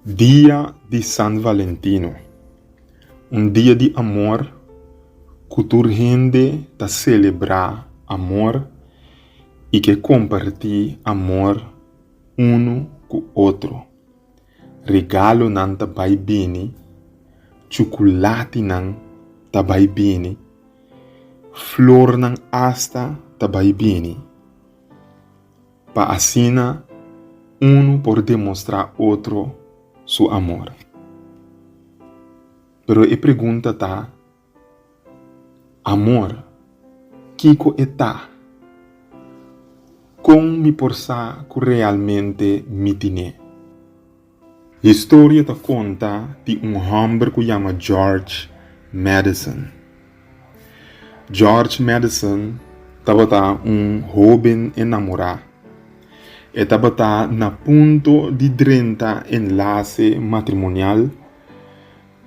Dia di San Valentino, un dia di amor ku tur hende ta selebrá amor i ke kompartí amor unu ku otro. Regalonan ta bai bini, chukulatinan ta bai bini, flornan asta ta bai bini. Pa asina unu por demostrá otro su amor. Pero e pregunta ta, Amor, kiko e ta? Kon mi por sa ku realmente mi tin'é? Historia ta konta di un hòmber ku yama George Madison. George Madison tabata un hóben enamorá. E tabata na punto di drenta enlase matrimonial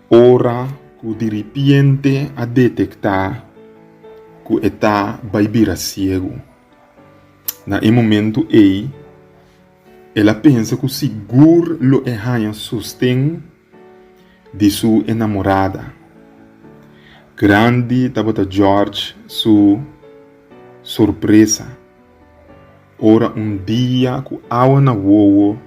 ora ku diripiente a detektá ku e ta bai bira siegu. Na e momentu ei, El a pensa ku sigur lo e haña sosten di su enamorada. Grandi tabata George su sorpresa ora un dia ku awa na wowo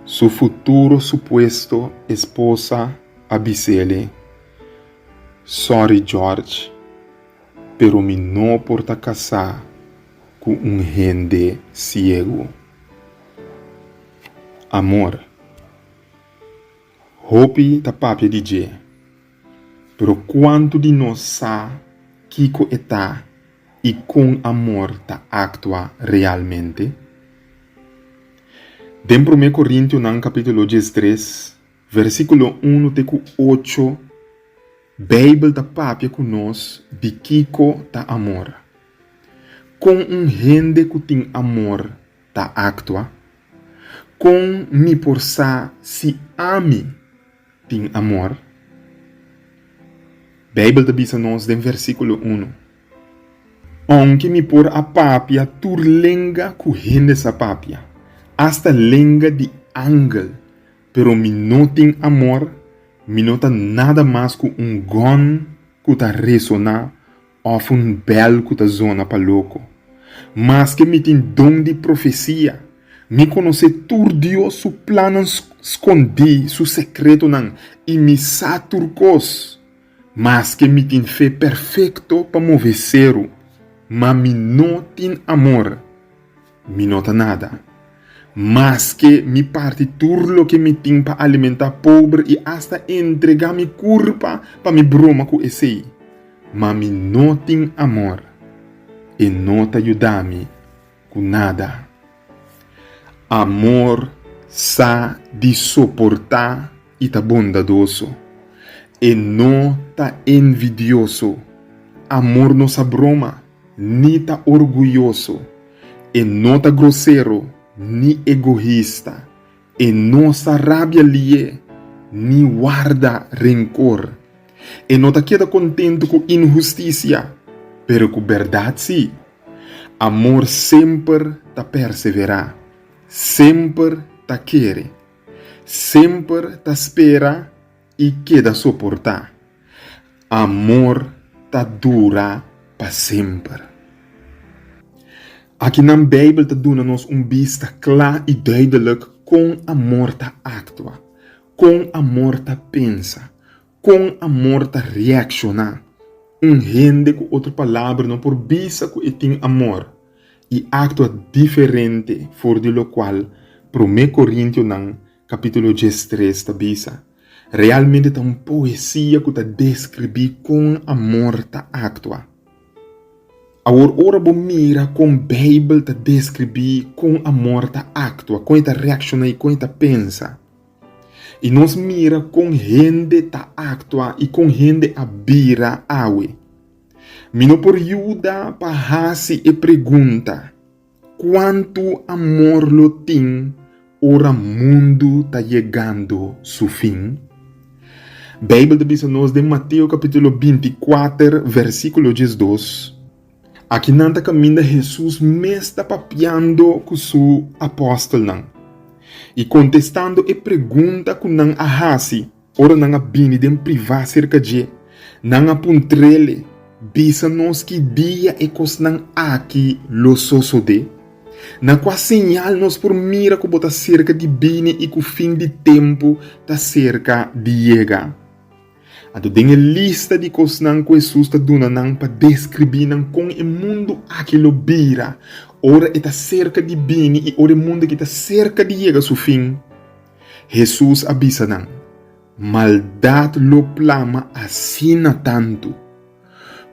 su futuro supuesto esposa a bis'ele, Sorry George, pero mi no por ta kasá ku un hende siegu. Amor. Hopi ta papia di dje, pero kuantu di nos sa kiko e ta i kon amor ta aktua realmente? Den Promé Korintionan kapítulo diestres, versíkulo unu te ku ocho, Beibel ta papia ku nos di kiko ta amor. Kon un hende ku tin amor ta aktua? Kon mi por sa si ami tin amor? Beibel ta bisa nos den versíkulo unu, Ounke mi por a papia tur lenga ku hende sa papia, asta lenga di angel, pero mi no tin amor, Mi no ta nada mas ku un gòn ku ta resoná òf un bèl ku ta zona pa loko. Maske mi tin don di profesia, mi konosé tur Dios su plannan skondí, su sekretonan, i mi sa tur kos. Maske mi tin fe perfekto pa move seru, ma mi no tin amor. Mi no ta nada. Maske mi parti tur loke mi tin pa alimentá pober i asta entregá mi kurpa pa mi broma ku esei, ma mi no tin amor, e no ta yuda mi ku nada. Amor sa di soportá i ta bondadoso. E no ta envidioso. Amor no sa broma. ni ta orguyoso, e no ta grosero ni egoista, e no sa rabia lié ni warda renkor. E no ta keda kontentu ku inhustisia, pero ku bèrdat sí. Amor semper ta perseverá, semper ta kere, semper ta spera i keda soportá. Amor ta dura pa semper. Akinan Beibel ta duna nos un bista kla i duidelik kon amor ta aktua, kon amor ta pensa, kon amor ta reakshoná. Un hende ku otro palabra no por bisa ku e tin amor i aktua diferente for di lokual Promé Korintionan Kapítulo diestres ta bisa, Realmente ta un poesia ku ta deskribí kon amor ta aktua. Awor ora bo mira kon Beibel ta deskribí kon amor ta aktua, kon e ta reakshoná i kon e ta pensa, i nos mira kon hende ta aktua i kon hende a bira awe, mi no por yuda pa hasi e pregunta, Kuantu amor lo tin ora mundu ta yegando su fin? Beibel ta bisa nos den Mateo kapítulo binti kuater versíkulo diesdos, Akinan ta kaminda Hesus mes ta papiando ku su apòstelnan. I kontestando e pregunta ku nan a hasi ora nan a bini den privá serka dje, nan a puntr'el, Bisa nos ki dia e kosnan aki lo sosodé? Na kua señal nos por mira ku bo ta serka di bini i ku fin di tempu ta serka di yega? Anto den e lista di kosnan ku Hesus ta duna nan pa deskribí nan kon e mundu aki lo bira ora e ta serka di bini i ora e mundu aki ta serka di yega su fin, Hesus a bisa nan, Maldat lo plama asina tantu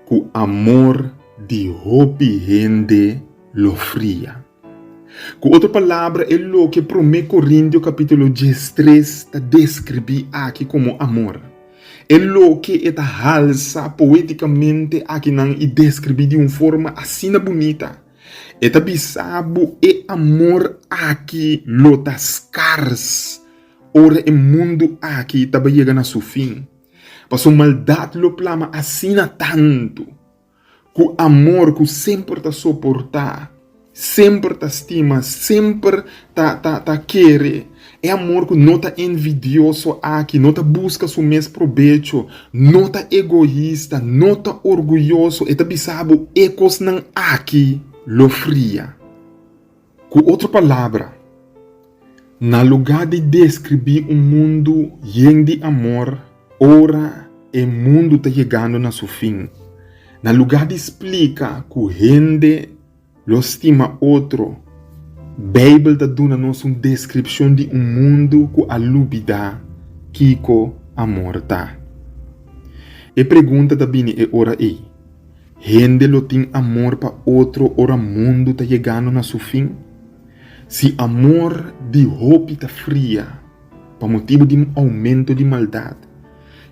ku amor di hopi hende lo fria. Ku otro palabra, e loke Promé Korintio kapítulo diestres ta deskribí aki komo amor, e loke e ta halsa poétikamente akinan i deskribí di un forma asina bunita, e ta bisa bo e amor aki lo ta skars ora e mundu aki ta bai yega na su fin, pasobra maldat lo plama asina tantu. Ku amor ku semper ta soportá, semper ta stima, semper ta ta ta kere. E amor ku no ta envidioso aki, no ta buska su mes probecho, no ta egoista, no ta orguyoso, e ta bisa bo e kosnan aki lo fria. Ku otro palabra, na lugá di deskribí un mundu yen di amor ora e mundu ta yegando na su fin, na lugá di splika ku hende lo stima otro, Beibel ta duna nos un deskripshon di un mundu ku a lubidá kiko amor ta. E pregunta ta bini e ora ei, Hende lo tin amor pa otro ora mundu ta yegando na su fin? Si amor di hopi ta fria pa motibu di oumento di maldat,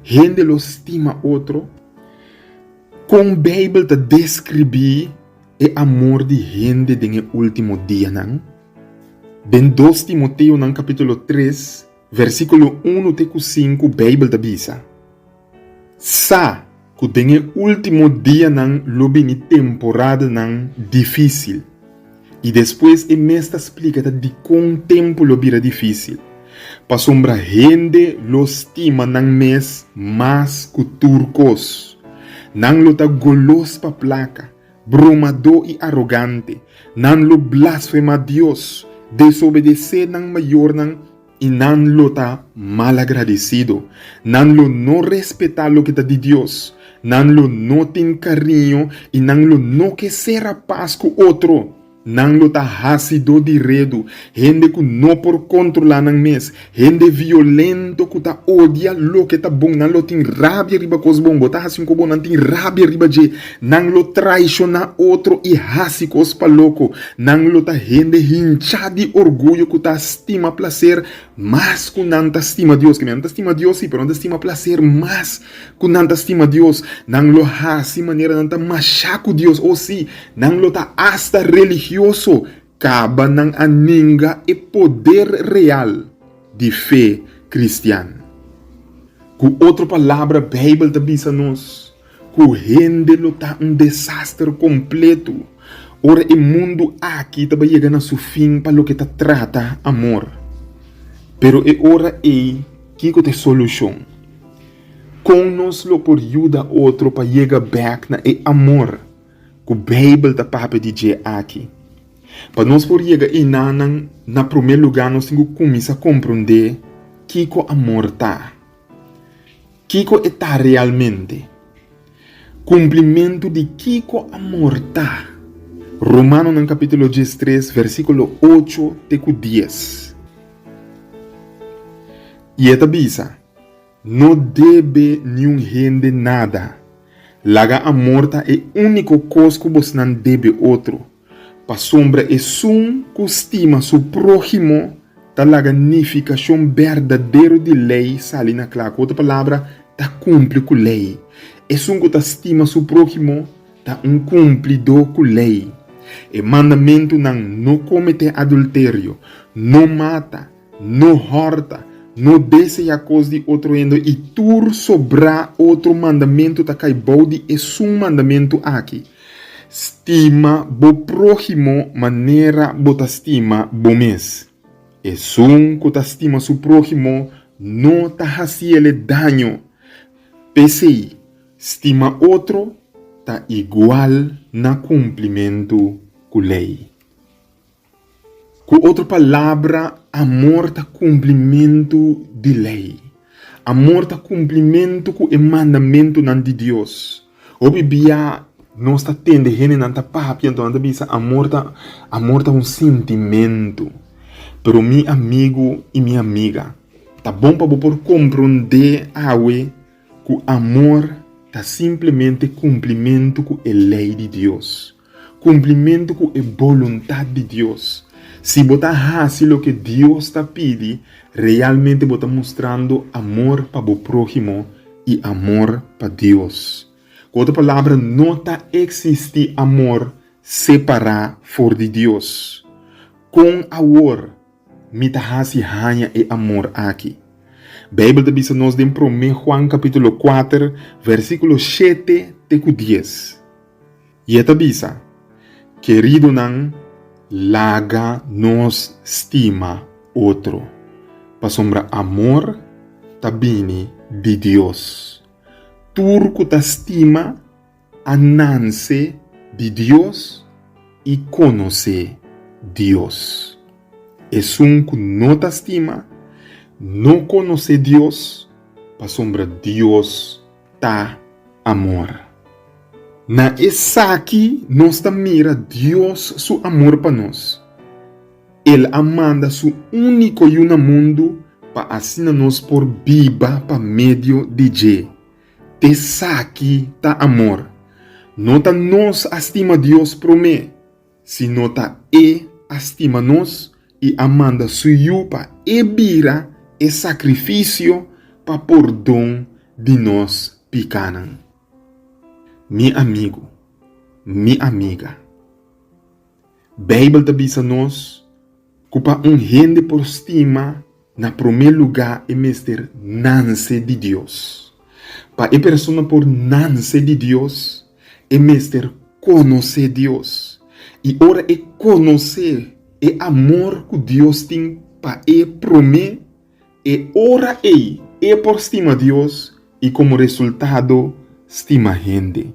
hende lo stima otro? Kon Beibel ta deskribí e amor di hende den e último dianan? Den Dos Timoteonan kapítulo tres, versíkulo unu te ku sinku Beibel ta bisa, Sa ku den e último dianan lo bini temporadanan difísil. I despues e mes ta splika ta dikon tempu lo bira difísil, pasobra hende lo stima nan mes mas ku tur kos. Nan lo ta golos pa plaka, bromadó i arogante, nan lo blasfemá Dios, desobedesé nan mayornan I nan lo ta malagradesido, nan lo no respetá loke ta di Dios, nan lo no tin kariño i nan lo no ke sera pas ku otro. Nan lo ta hasidó di redu, hende ku no por kontrolá nan mes, hende violento ku ta odia loke ta bon. Nan lo tin rabia riba kos bon, bo ta hasi un kos bon, nan tin rabia riba dje. Nan lo traishoná otro i hasi kos pa loko. Nan lo ta hende hinchá di orguyo ku ta stima plaser mas ku nan ta stima Dios. Ke nan ta stima Dios, sí, pero nan ta stima plaser mas ku nan ta stima Dios. Nan lo hasi manera nan ta mashá ku Dios. O sí, nan lo ta asta religioso. Kaba nan a ninga e poder real di fe kristian. Ku otro palabra, Beibel ta bisa nos Ku hende lo ta un desaster kompletu ora e mundu aki ta bai yega na su fin pa loke ta trata amor. Pero e ora ei, kiko ta e solushon? Kon nos lo por yuda otro pa yega bèk na e amor ku Beibel ta papia di dje aki? Pa nos por yega einanan, na promé lugá nos tin ku kuminsá komprondé kiko amor ta. Kiko e ta realmente? Kumplimentu di kiko amor ta? Romanonan kapítulo diestres versíkulo ocho te ku dies. I e ta bisa, No debe niun hende nada. Laga amor ta e úniko kos ku bosnan debe otro. Pasobra esun ku stima su próhimo ta laga nifikashon berdadero di lei sali na kla. Ku otro palabra, ta kumpli ku lei. Esun ku ta stima su próhimo ta un kumplidó ku lei. E mandamentunan no kometé adulterio, no mata, No hòrta, no deseá kos di otro hende i tur sobrá otro mandamentu ta kai bou di esun mandamentu aki, Stima bo próhimo manera bo ta stima bo mes. Esun ku ta stima su próhimo no ta hasiele daño. P'esei, stima otro ta igual na kumplimentu ku lei. Ku otro palabra, amor ta kumplimentu di lei. Amor ta kumplimentu ku e mandamentunan di Dios. Hopi bia nos ta tende hendenan ta papia, anto nan ta bisa amor ta amor ta un sintimentu. Pero mi amigu i mi amiga, ta bon pa bo por komprondé awe ku amor ta simplemente kumplimentu ku e lei di Dios. Kumplimentu ku e boluntat di Dios. Si bo ta hasi loke Dios ta pidi, realmente bo ta mustrando amor pa bo próhimo i amor pa Dios. Ku otro palabra, no ta eksistí amor separá for di Dios. Kon awor mi ta hasi haña e amor aki? Beibel ta bisa nos den Promé Juan kapítulo kuater, versíkulo shete te ku dies. I e ta bisa, Keridonan, laga nos stima otro, pasobra amor ta bini di Dios. Tur ku ta stima a nanse di Dios i konosé Dios. Esun ku no ta stima no konosé Dios, pasobra Dios ta amor. Na esaki nos ta mira Dios su amor pa nos. El a manda su úniko Yu na mundu pa asina nos por biba pa medio di dje. T'esaki ta amor. No ta nos a stima Dios promé, sino ta E a stima nos i a manda Su Yu pa E bira e sakrifisio pa pordon di nos pikánan. Mi amigu, mi amiga, Beibel ta bisa nos ku pa un hende por stima, na promé lugá e mester nanse di Dios. Pa e persona por nanse di Dios, e mester konosé Dios. I ora e konosé e amor ku Dios tin pa e promé, e ora ei e por stima Dios i komo resultado stima hende.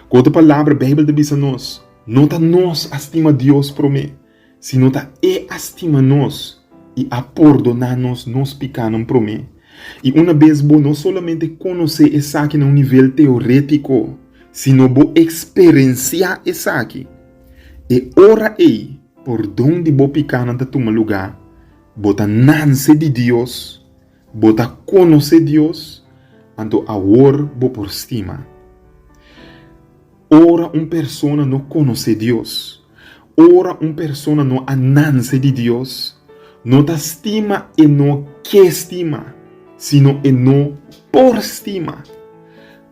Ku otro palabra, Beibel ta bisa nos, no ta nos a stima Dios promé, sino ta E a stima nos i a pordoná nos nos pikánan promé. I una bes bo no solamente konosé esaki na un nivel teorétiko, sino bo eksperensiá esaki, e ora ei pordon di bo pikánan ta tuma lugá, bo ta nanse di Dios, bo ta konosé Dios, anto awor bo por stima. Ora un persona no konosé Dios, ora un persona no a nanse di Dios, no ta stima e no ke stima, sino e no por stima.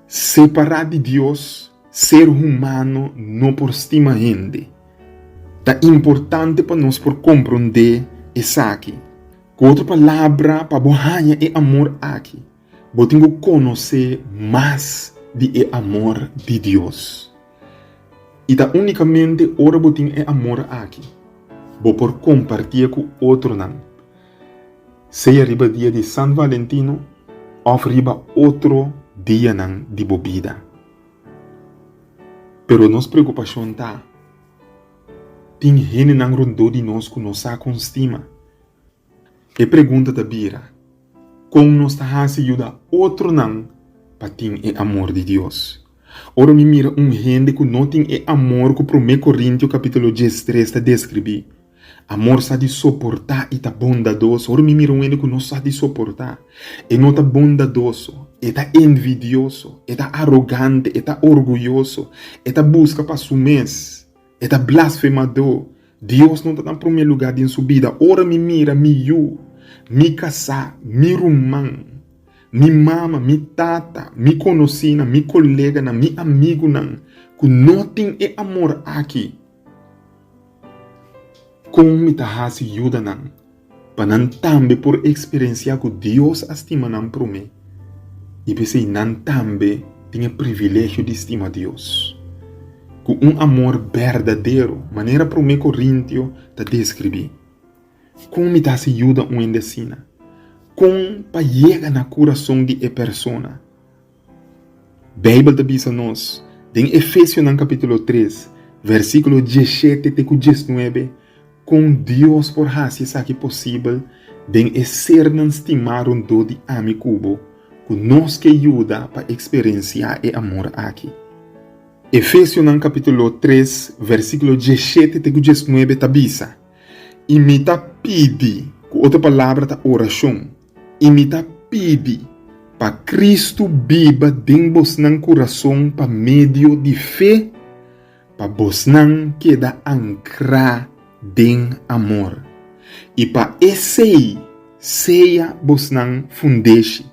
Separá di Dios, ser humano no por stima hende. Ta importante pa nos por komprondé esaki. Ku otro palabra, pa bo haña e amor aki, Bo tin ku konosé mas di e amor di Dios. I ta únikamente ora bo tin e amor aki, bo por kompartié ku otronan, sea riba dia di San Valentino òf riba otro dianan di bo bida. Pero nos preokupashon ta, tin hendenan rondó di nos ku no sa kon stima. E pregunta ta bira, Kon nos ta hasi yuda otronan pa tin e amor di Dios? Ora mi mira un hende ku no tin e amor ku Promé Korintio kapítulo diestres ta deskribí, amor sa di soportá i ta bondadoso. Ora mi mira un hende ku no sa di soportá, e no ta bondadoso, e ta envidioso, e ta arogante, e ta orguyoso, e ta buska pa su mes, E ta blasfemadó. Dios no ta na promé lugá den su bida. Ora mi mira mi yu, mi kasá, mi ruman, mi mama, mi tata, mi konosínan, mi koleganan, mi amigunan ku no tin e amor aki, kon mi ta hasi yuda nan? Pa nan tambe por eksperensiá ku Dios a stima nan promé, i p'esei nan tambe tin e privilegio di stima Dios ku un amor berdadero, manera Promé Korintio ta deskribí. Kon mi ta hasi yuda un hende asina? Kon pa yega na kurason di e persona? Beibel ta bisa nos den Efesionan kapítulo tres, versíkulo diesshete te ku diesnuebe kon Dios por hasi esaki posibel den e sernan stimá rondó di ami ku bo ku nos ke yuda pa eksperensiá e amor aki. Efesionan kapítulo tres, versíkulo diesshete te ku diesnuebe ta bisa, I mi ta pidi, ku otro palabra ta orashon, I mi ta pidi pa Kristu biba den bosnan kurason pa medio di fe, pa bosnan keda ankrá den amor, i pa esei sea bosnan fundeshi.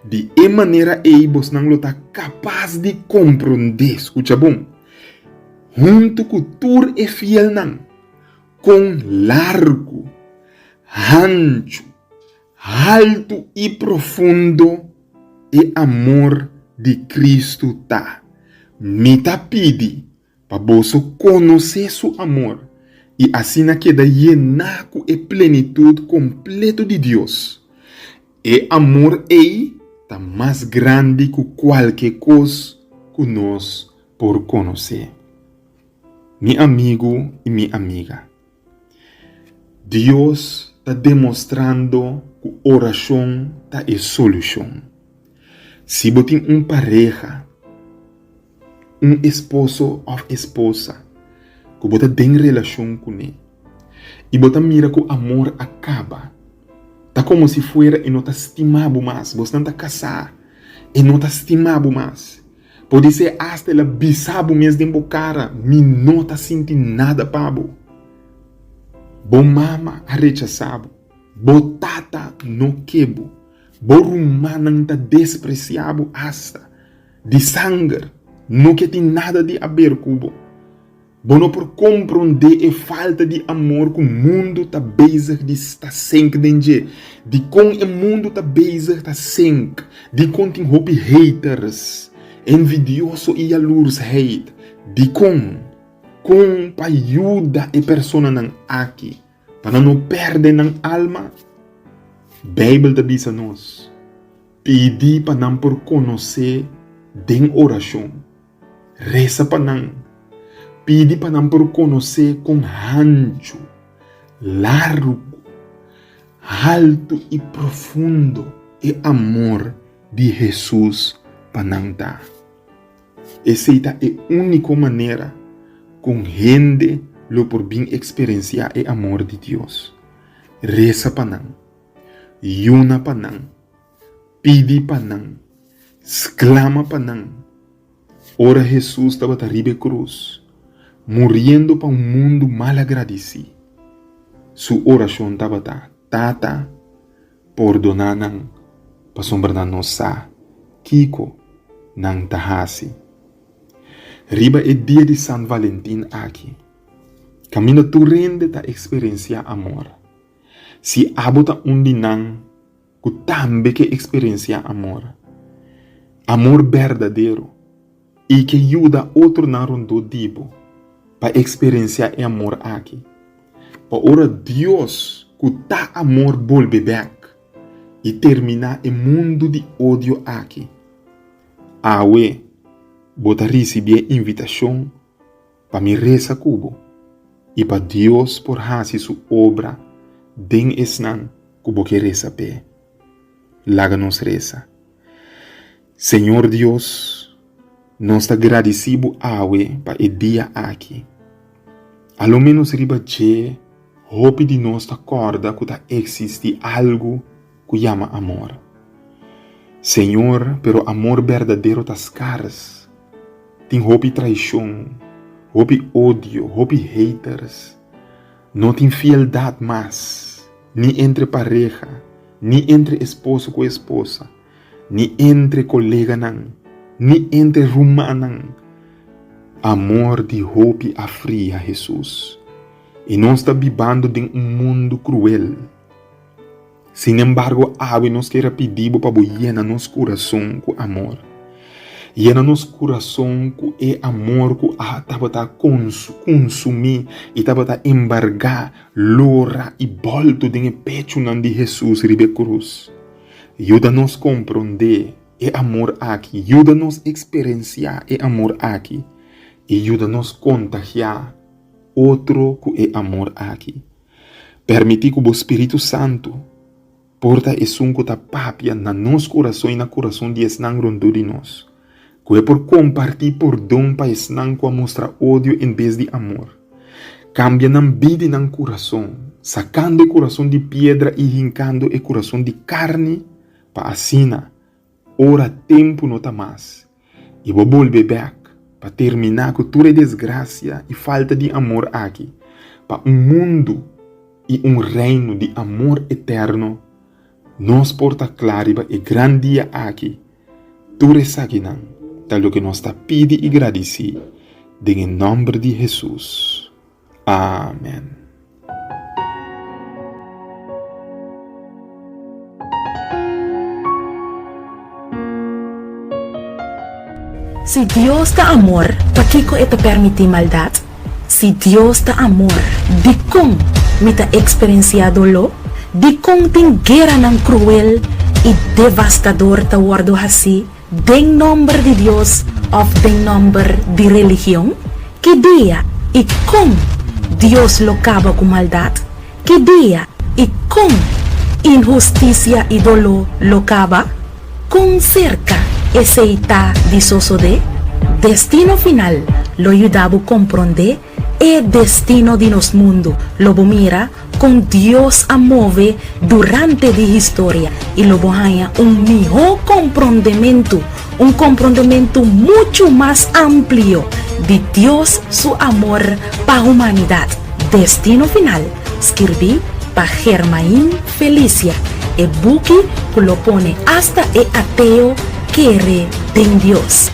Di e manera ei bosnan lo ta kapas di komprondé, skucha bon, huntu ku tur e fielnan, Kon largu, hanchu, haltu i profundo e amor di Kristu ta. Mi ta pidi pa boso konosé su amor i asina keda yená ku e plenitut kompleto di Dios. E amor ei ta mas grandi ku kualke kos ku nos por konosé. Mi amigu i mi amiga, Dios ta demostrando ku orashon ta e solushon. Si bo tin un pareha, un esposo òf esposa ku bo ta den relashon kuné i bo ta mira ku amor a kaba, ta komo si fuera e no ta stima bo mas, bosnan ta kasá, e no ta stima bo mas. Podisé asta el a bisa bo mes den bo kara, Mi no ta sinti nada pa bo. Bo mama a rechasá bo, bo tata no ke bo, bo rumannan ta despresiá bo asta di sanger no ke tin nada di aber ku bo. Bo no por komprondé e falta di amor ku mundu ta bezig di ta senk den dje. Dikon e mundu ta bezig ta senk? Dikon tin hopi haters, envidioso i yalursheid? Dikon? Kon pa yuda e personanan aki pa nan no pèrdè nan alma? Beibel ta bisa nos, Pidi pa nan por konosé den orashon. Resa pa nan. Pidi pa nan por konosé kon hanchu, largu, haltu i profundo e amor di Hesus pa nan ta. Esei ta e úniko manera kon hende lo por bin eksperensiá e amor di Dios. Resa pa nan. Yuna pa nan. Pidi pa nan. Sklama pa nan. Ora Hesus tabata riba e krus, muriendo pa un mundu malagradisí, su orashon tabata, Tata, pordoná nan, pasobra nan no sa kiko nan ta hasi. Riba e dia di San Valentin aki, kaminda tur hende ta eksperensiá amor, si abo ta un di nan, ku tambe ke eksperensiá amor, amor berdadero, i ke yuda otronan rondó di bo pa eksperensiá e amor aki. Pa ora Dios ku ta amor bolbe bèk i terminá e mundu di odio aki, awe bo ta risibí e invitashon pa mi resa ku bo i pa Dios por hasi su obra den esnan ku bo ke resa p'e. Laga nos resa. Señor Dios, nos ta gradisí bo awe pa e dia aki. A lo ménos riba dje hopi di nos ta kòrda ku ta eksistí algu ku yama amor. Señor, pero amor berdadero ta skars. Tin hopi traishon, hopi odio, hopi haters. No tin fieldat mas, ni entre pareha, ni entre esposo ku esposa, ni entre koleganan, ni entre rumannan. Amor di hopi a fria, Hesus, i nos ta bibando den un mundu kruel. Sinembargo, awe nos kier a pidi bo pa bo yena nos kurason ku amor. Yena nos kurason ku e amor ku a tabata kunsumí i tabata embargá, lora i bòltu den e pechunan di Hesus riba e krus. Yuda nos komprondé e amor aki, yuda nos eksperensiá e amor aki i yuda nos kontagiá otro ku e amor aki. Permití ku bo Spiritu Santu por ta esun ku ta papia na nos kurason i na kurason di esnan rondó di nos, ku e por kompartí pordon pa esnan ku a mustra odio en bes di amor. Kambia nan bida i nan kurason, sakando e kurason di piedra i hinkando e kurason di karni, pa asina, ora tempu no ta mas i bo bolbe bèk pa terminá ku tur e desgrasia i falta di amor aki, pa un mundu i un reino di amor eterno, nos por ta kla riba e gran dia aki. Tur esakinan ta loke nos ta pidi i gradisí den e nòmber di Hesus. Amèn. Si Dios ta amor, pakiko e ta permití maldat? Si Dios ta amor, dikon mi ta eksperensiá doló? Dikon tin gueranan kruel i devastador ta wòrdu hasí den nòmber di Dios òf den nòmber di religion? Ki dia i kon Dios lo kaba ku maldat? Ki dia i kon inhustisia i doló lo kaba? Kon serka esei ta di sosodé? Destino Final lo yuda bo komprondé e destino di nos mundu. Lo bo mira kon Dios a move durante di historia i lo bo haña un mihó komprondementu, un komprondementu muchu mas amplio di Dios su amor pa humanidat. Destino Final, skirbí pa Germain Felicia, e buki ku lo pone asta e ateo kere den Dios.